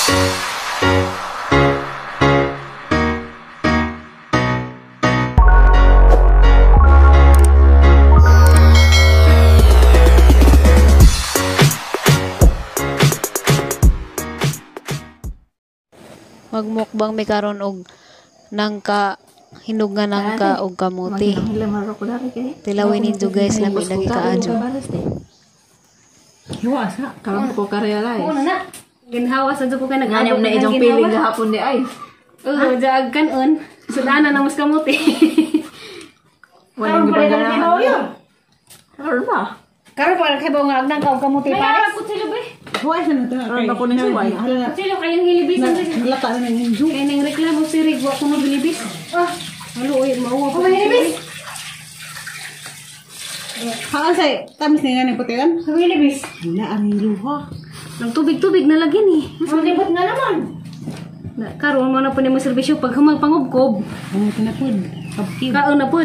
Magmukbang mi karon og nangka, hinog nga nangka og kamote. Tilawin ninyo guys, lami lagi kaayo. Hiwa sa karon ko ka-realize. Una na. Ginhawa sa ko kay nag-abot na ijong piling gahapon di ay. Oo, jaag kanon. Sudana na mas kamote. Walang gibagana. Karon ba? Karon pa kay ba nga agnang ka og kamote pares. Ay, kutsilyo ba? Huwag sa nito. Karon ba ko ni suway? Kutsilyo kayong hilibisan. Nalata na ning ju. Kay nang reklamo si Rig, wa ko mabilibis. Ah, halo oy, mauwa ko. Mahilibis. Haan say, tamis na nga ning putilan? Mahilibis. Wala ang luha. Nang tubig-tubig na lagi ni. Mas malibot na naman. Na karon mo na po nimo serbisyo pag humang pangubkob. Ang tinapod. Kabkib. Kaon na pod.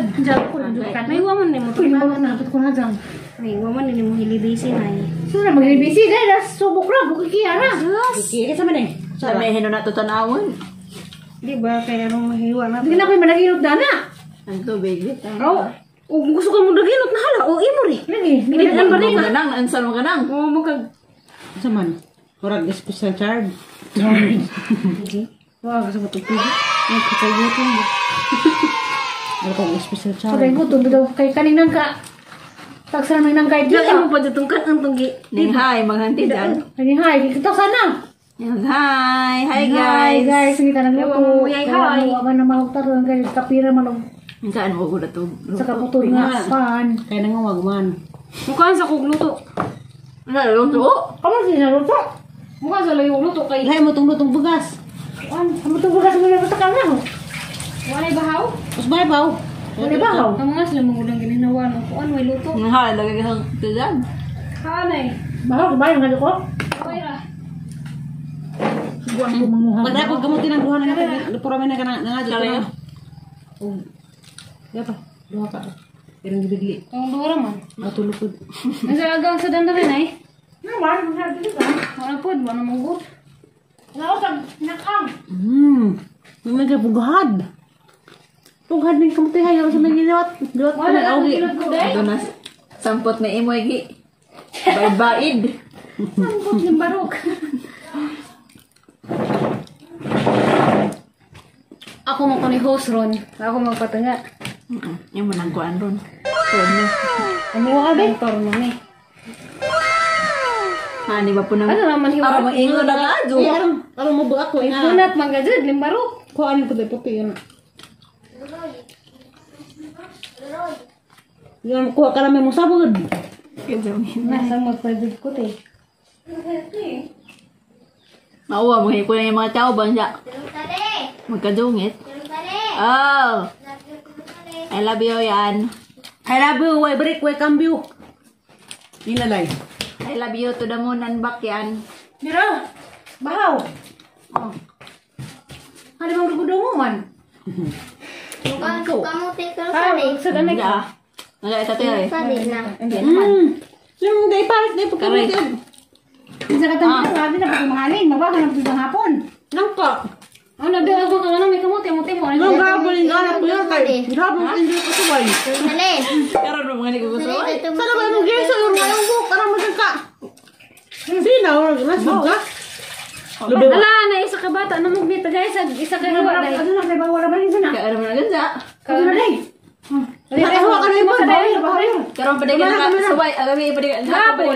May wa man nimo to. Napod ko na jang. Ay, wa man nimo hilibisin ay. So na maghilibisi dai das subok ra bukikiya na. Bukikiya sa man eh. Sa may hino na to tanawon. Di ba kaya rong mahiwa na. Di na koy managinot dana. Ang tubig bitaw. Oh, ug gusto ka mo daginot na hala o imo ri. Lagi, ginidan ba rin ka nang ansan mo ka nang. Oo mo kag sa man. Murag special charge. Wa gusto mo tubig. Ay kay gutom mo. Ano kong special charge? Kay gutom daw kay kaning ka. Taksa naman nang kay dito. Mo pa ditong kan ang tunggi. Ning hi, maghanti dyan. Ning hi, kita sana. Hi, hi guys. Hi guys, hindi ka nagluto. Hi, hi. Wa man na mahugtaron kay kapira man og. Saan mo gulat to? Sa kaputol nga pan. Kay nangawag man. Mukhaan sa kog luto. Ano luto? Kamo si naluto. Mukhaan sa layo luto kay. Lahi mo tong lutong bugas. An, amo tong bugas mo na sa kana. Walay bahaw? Usbay bahaw. Wala bahaw. Ang mga sila mangulang gininawa no kuan way luto. Ha, lagi kang tiyan. Kaanay. Bahaw ba yung ko? Way ra. Buwan ko manguha. Pagdapod kamote ng duha na nga pura man na kana nangadto na. Oh. Ya pa, duha ka. Irang gibigli. Ang duha ra man. Matulog pud. Nasa agang sa dandari nay. Naman, wala dili ka. Wala pud, wala manggut. Wala sa nakang. May pugad. Pugad ning kamote hayo sa mga giliwat. Liwat wala na okay. Donas sampot na imoy gi. Baybaid. Sampot ng barok. Ako man ko ni host ron. Ako magpatanga. Yung mo nang kuan ron. Ano ka be? Torno ni. Hani ba po nang? Ano naman hiwa? Para maingon na kadyo. Aron mo ba ako ina? Kunat man gajud limbarok. Kuan ko puti yun. Yan kuha ka namin mo sabod. Nasa magpagod ko te. Mauwa mo ko lang yung mga tao ba siya. Magkadungit. Oh. I love you yan. I love you, way break, way cambio. Nilalay. I love you to the moon and back yan. Dira. Bahaw. Oh. Ano bang rugudo mo man? Kamote ka sali. Sa danay ka. Wala ita te. Sali na. Yung day pares day pagkamote. Sa katang sabi na pagmahalin, mabaho na pag hapon. Nangka. Ano ba ako kang ano may kamote mo mo. Nang gabol yung anak ko yun kay. Gabol hindi ko suway. Sali. Karon mo mga ko suway. Sali. Sana ba mo geso yung ngayong buhok para magka. Sino nasug ka? Ala na isa ka bata na mugnit guys isa ka gawa dai. Ano na kay bawal ba rin sana? Kaya mo na gansa. Ano na dai? Nakahuwa ka na yung Karon pa dai ka suway, agabi pa dai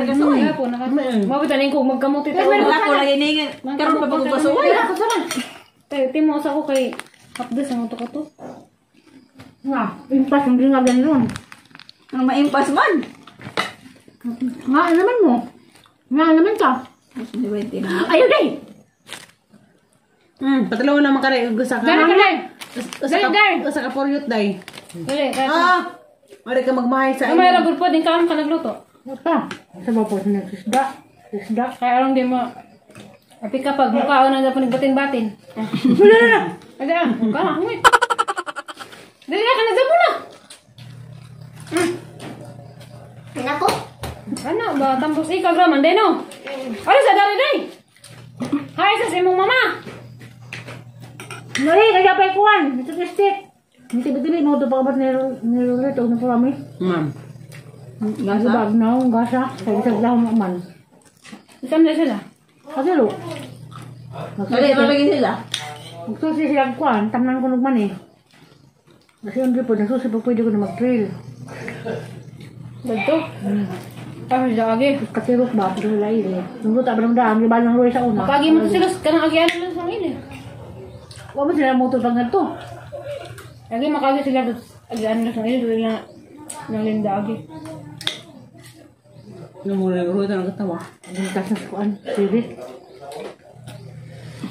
ka suway. Hapon naka. Mabot ko magkamote ta. Ako lagi ning karon pa ko pasuway. Tayo timo sa ko kay hapdos ang utok ko to. Nga, impas ang ginagawa ron. Ano maimpas man? Nga naman mo. Nga naman ka. Ayaw day. Patalaw naman ka rin. Gusto ka. Dali ka. Usa ka poryot day. Dali. Ah! Mari ka magmahay sa inyo. May ragod po din ka nagluto. Pa. Sa ba po nagsisda? Isda. Kaya aron di mo. Api kapag mukha na dapat nagbatin-batin. Wala na. Ada, mukha na wait. Dali na ka na mo na. Nako. Ano ba tambos ikaw raman din no. Ano sa dali day? Hi sa sa imong mama. Mali, kaya pa ikuan. Ito stick. Hindi tibi-tibi mo ito pagkabat nilulit o nakurami. Ma'am. Gasa? Bag na, gasa. Kaya isang dahon man. Isam na sila. Kasi lo. Dali, malagay sila. Magsusi silang kuan, tamnan ko nagman eh. Kasi ang po, nasusi pa pwede ko na mag-trail. Dito. Ah, agi. Katirok ba? Pero wala eh. Nung luta ba ng daan, iba ng roy sa una. Pagi mo sila kanang agian lang sa ngili. Wa man sila motor pang ganito. Agi makagi sila agian lang sa ngili dili na nang linda agi. Namura roy ta nagtawa. Ang taas na kuan, spirit.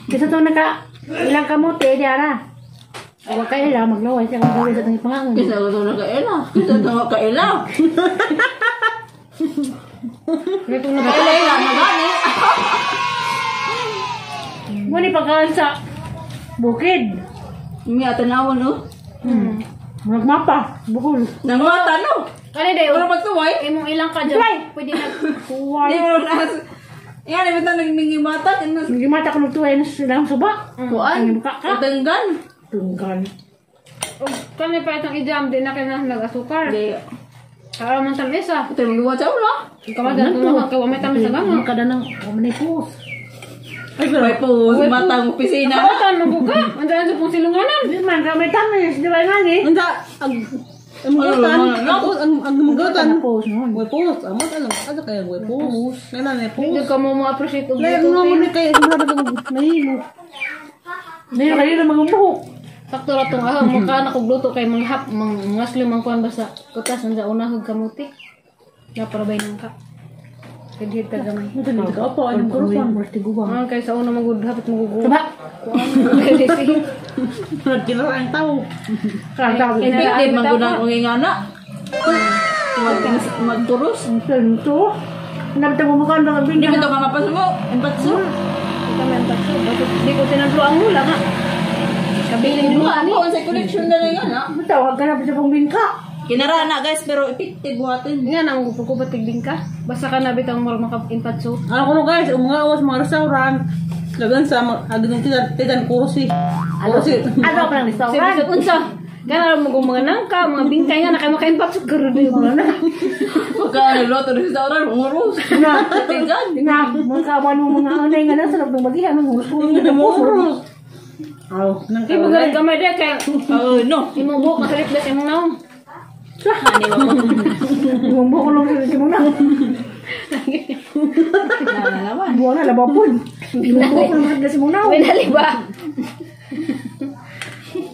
Kisa to naka ilang kamote di ara. Wa kay ila maglaway siya kung gawin sa tang pangangon. Kisa ko na kaila. Kisa to kaila. Ito na Kaila ila na gani. Mo ni pagkaan sa bukid. Mi atanawon no. Murag mapa, bukol. Nangwata no. Kani day Wala pagtuway. imong ilang ka dyan. Pwede na Tuway. Di mo nas. Yan ibitaw nagmingimata kinas Nagimata ko nagtuway na silang suba. kuan. Ang buka ka. Tenggan. Tunggal. Kani pa itong i-jam di na kailangan nag-asukar. Di. Kaya man tamis ah. Ito yung luwa sa ulo. Kamada ko kay wa may tamis sa gama. Kada nang manipos. Ay pero May po, matang opisina. Kapatan mo buka. Andiyan sa pong silunganan. Di man ka may tamis, di ba nga ni? unsa ang mugutan, ang mugutan. Tapos noon. Way post, amot alam, ano kaya way post. Nana na Hindi post. ka mo ma-appreciate og Kaya luto. nga mo ni kay mura ba nahilo. Hindi kayo na mga buhok. Sakto ra tong ahang mukha na kog luto kay mga hap mang ngasli mang kuan basta kutas unsa unahog kamuti. Na para bay nang ka. Kadhit ka gamay. Ito ni ka pa ang kurusan. Ah, kay sa una magud hapit magugo. Diba? Kinara ang tao. Kaya Infected man gud ang ngingana. Magturos. Ito. Nabita mo mukha ang Hindi ba ito ka mapas mo? Impatso? Di ko tinadlo ang hula nga. Kabiling Buha mo sa collection na lang yan, ah. Tawag ka na sa pong bingka. Kinara na guys, pero effective buhatin. Nga na ang gusto tigding ka. Basta ka na bitang mura maka-impatso. Ano ko no guys, mga awas mga restaurant. Lagan sa agdong titan kursi. Kursi. Ano pa ng restaurant? Sabi unsa? Gana mo kung mga nangka, mga bingkay nga na kayo maka-impatso karon na na. Pagka nagluto ng restaurant, umuros. Na. Tingnan. Na, mga kawan mo mga anay nga na sa loob ng bagihan. Ang hurus. Aw, nang Kay mga gamay dia kay Oh, no. imong buhok masalit ba sa imong naong. Ani ba ko? Yung buhok lang sa simong na. Na naman. Buwan na, labapon. Yung buhok lang sa simong na. Binali ba?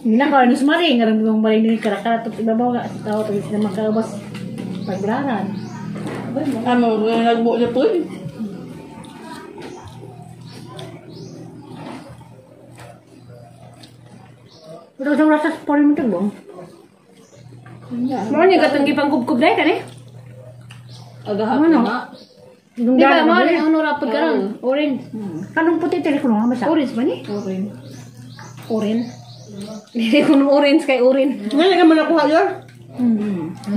Hindi na kawan sa maring. Ngayon yung maring din karakara. Tapos ibabaw ka. Tao, tapos sila magkalabas. Pagbraran. Ano, nagbuo niya po eh. Pero sa rasa sa porin mo tagbong. Mo ni katong gipangkubkub dai kani? Agahapon na. Yung Di ba dala mo na ni ang nura pud karon? Orange. Kanong puti telepono nga masa. Orange ba ni? Orange. Orange. Dili ko nung orange kay orange. Ngayon ka man nakuha yor?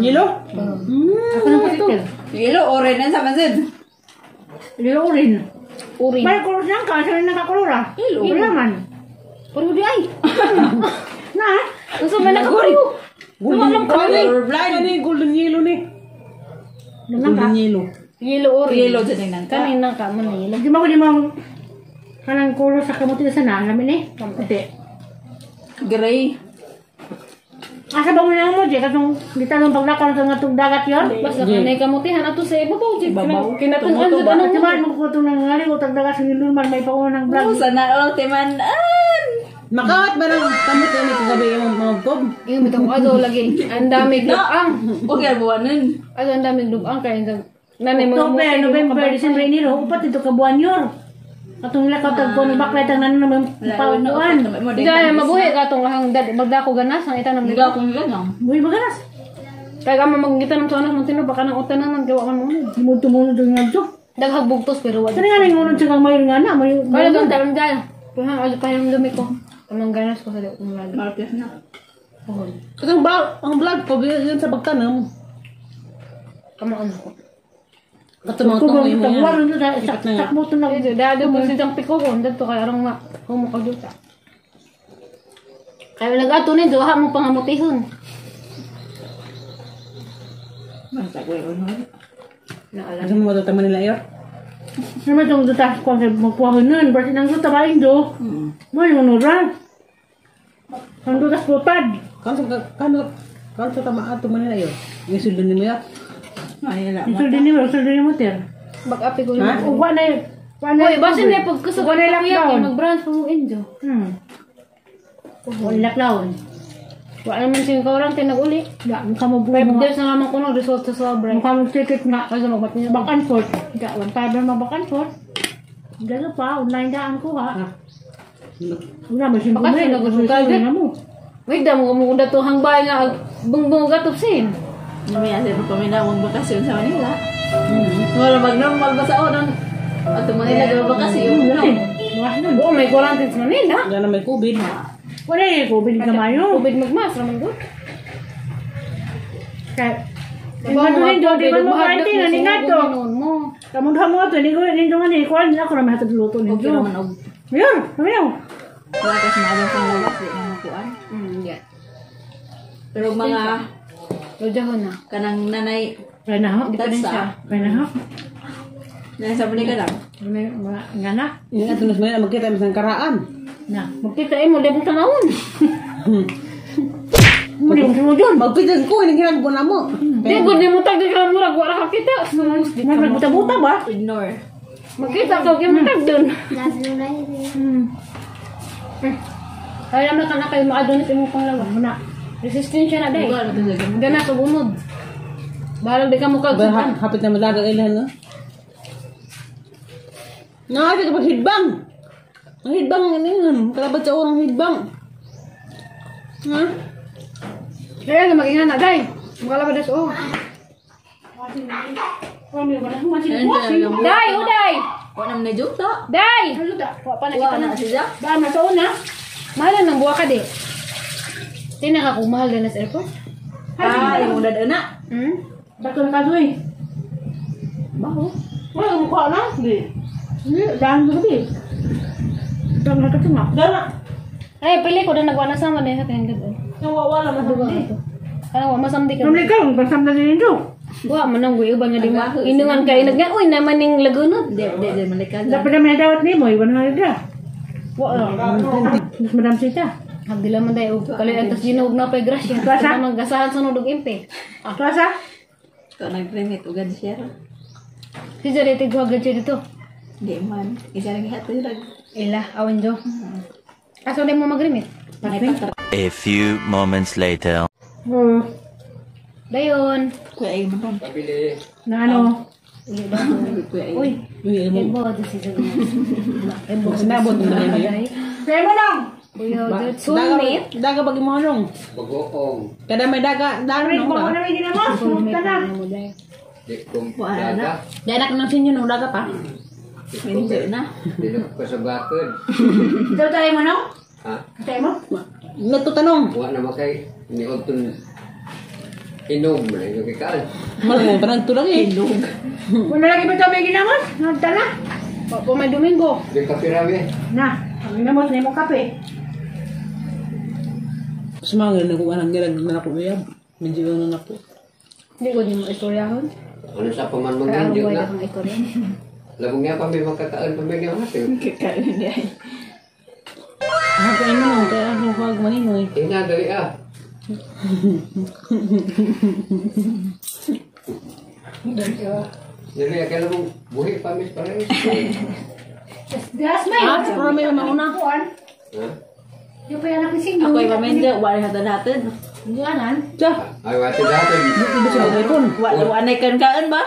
Yelo? Ako ng puti tel. Yelo, orange na sa mansin. Yelo orange. Orange. May kulor siyang ka. Saan nakakulora? Yelo. Wala man. Pero di ay. Na? Unsa man nakakuyo? Golden Colorblind. Kani golden yellow ni. Golden yellow. Yellow orange. Yellow dyan yung nangka. Kani nangka man na yellow. Di ba ko di mo kanang kulor sa kamuti sa na? Alam ni? Puti. Gray. Asa ba mo na mo, Jay? Katong gitanong paglakaw sa nga itong dagat yun? Basta kanay kamutihan ato sa ibabaw jud. Ibabaw. Kinatun-an jud At anong naman, magkutong ng ngali ko, tagdagat sa nilulman, may paunang vlog. Oh, sana all timan-an. Makawat ba ng kamot ni kagabi yung mga gob? Yung bitong ato lagi. Ang dami lubang. Okay, buwanan. Ato ang daming lubang kay nanay mga October, muti, November, December, Enero, upat ito ka buwan yun. Katong ilakaw tag ko ni bakla tang nanon naman paupuan. Hindi mabuhi ka tong ahang dad magdako ganas ang itanam Hindi nila. akong ganang. Buhi maganas. Kay ka mamagita ng tuanas mo tino baka nang utanan gawa man mo. Tumutunod nga to. Daghag bugtos pero wa. Saan nga nangunod sa kang mayon nga na? Mayon. Wala kang talam dyan. Tuhan ajo pa yung dumi ko. Tamang ganas ko sa di ko lalo. Martes na. Kasi ang vlog ko yun sa pagtanong. Kamo ano ko. Kato mga tungoy mo yan. Ipat na nga. Sakbuto na. Dado po siyang pikuhon. Dito kay arang nga. Humukaduta. Kaya nag-ato na duha mo pangamutihon. Basta ko yun. Ano mo matutama nila yun? Naman itong duta ko ang magkuha nun. Basta nang duta ba do? Mo yung nura. Ang dutas putad. Kanso tama ato Manila yun. Yung suldo ni mo yun. Ay, Suldo ni mo ter. Bag-api ko Ha? yun. Uwa na yun. Uy, basin na pagkusog. Uwa na yung lockdown. Mag-branch pa mo injo. Wala lockdown. Wala naman siyang quarantine nag-uli. Ya, mukha mo buo 5 mga. days na naman ko nang result sa swab, right? Mukha mo ticket nga. Kasi magbat niya. Back and forth. Ya, 1,500 na back and forth. Gano'n pa, online daan ko ha. Una, may simple Baka na sila gusto ka, na mo. Wait, damo mo kung dato hang bahay nga bungbong gatop sin. May asa pa kami na bakasyon sa Manila. Wala mag-normal ba sa onon? Ato Manila ga bakasyon. No. Oo, may quarantine sa Manila. Wala na may COVID. Wala eh, COVID ka mayo. COVID magmas raman gud. Kaya, Ingat rin do, di ba mo quarantine, ano nga to? Mo. Kamunduhan mo ito, hindi ko, hindi ko nga ni, kuhan, ako naman hatag luto Okay ninyo. naman og Yun, kami na. wala kasi maagang pang lawas di na makuan. Yeah. Pero mga Rodjahon na. kanang nanay Kaya na ho. tatsa, Kaya na ho. nanay sa ka lang. May mga nga na. Yung ato na sa Manila, magkita mo sa karaan. Na. Magkita mo, di mo tanawon. Muli mo sunod yun. Magkita ko, hindi ginagawa na mo. Di gud ni mo tag di ka murag wala ka kita. Sus, di ka May buta-buta ba? Ignore. Magkita ka kay mo tag dun. Kaya na ka na kayo makadunit imong panglawa. Muna. Resistensya na day. Bukan ito sa Gana sa bunod. Balag di ka mo kag Ba, hapit na malaga kailan, no? Nakakita ka pa hidbang! Ang hidbang, ano yun? Kalabat sa orang hidbang. Ha? Kaya na mag-ingan na day. Makalabad das oh. Day, uday. Wa nam na juta. Day. Wa pa na Wa kita na na. siya. Ba, nasa una. Mahal na ng buwa ka di. Tina ka kung mahal na sa airport. Ah, imong dad na. Dako na kasoy. Baho. Wala, mukha na. Hindi. Hindi, daan ko gabi. Dako na kaso nga. Dala. Ay, pili ko na nagwa na sama na sa tingin gabi. Nawawala na Duga ka to. Kaya wa masamdi ka. Namli ka, pagsam na din ninyo. Wa man ang guyo ba nga di mo. Inungan kay nag uy naman ning lagunod. Di di di malikaga. Dapat naman dawat nimo, iwan na nila. Wa, mas madam sita. Hagdila man day og kaloy antas ginog na pay grasya. Klasa? Naman gasahan sa nudog impe. Klasa? Ko nag-remit ugad siya. Si Jare tigwa gad siya dito. Di man. Isa lang hatod lag. Ila, awan jo. Aso na mo magrimit. A few moments later. Dayon. Kuya ay man. Na ano? Kuya ay. Uy, Uy, mo. ebo di si Jare. Ebo. Sinabot mo na yun. Kaya mo lang! Uy, soulmate. Daga bagi mo anong. Bagoong. Kada may daga, daga Aray, no baka ba? na may ginamos. Punta na. Di kong Wala na. daga. Danak ng sinyo nung daga pa. Di ko Medyo na. Di ko kasabakod. Ikaw tayo mo, no? Ha? Tayo mo? Natutanong. Wa na makay. Ni Otun inom na yung kikaan. Malamang parang tulang eh. Wala lagi ba ito may ginamos? Nagta na. Wa po may Domingo. Di ka pirami. Na, ang ginamos na yung kape. Sumangil na kung anong gilag na ako uyab. Medyo na ako. Di ko di mo istoryahon. Ano sa Kaya pamanmangin buhay na. na kang istorya. Labong niya pa may makakaon pa may niya kasi. Kakain niya. Ah, kaya mo nung kaya ako kag maninoy. Ina dali ah. Dali ah, kaya labong buhi pa mis pares. Gas, may. Ah, sa may mauna. Ha? Yung pa yan ako singyo. Ako ay pamendyo, wala hatod hatod. Hindi anan. Tiya, Ay, wati dati. ibig sa ipon. Wa wa na kan kaan ba?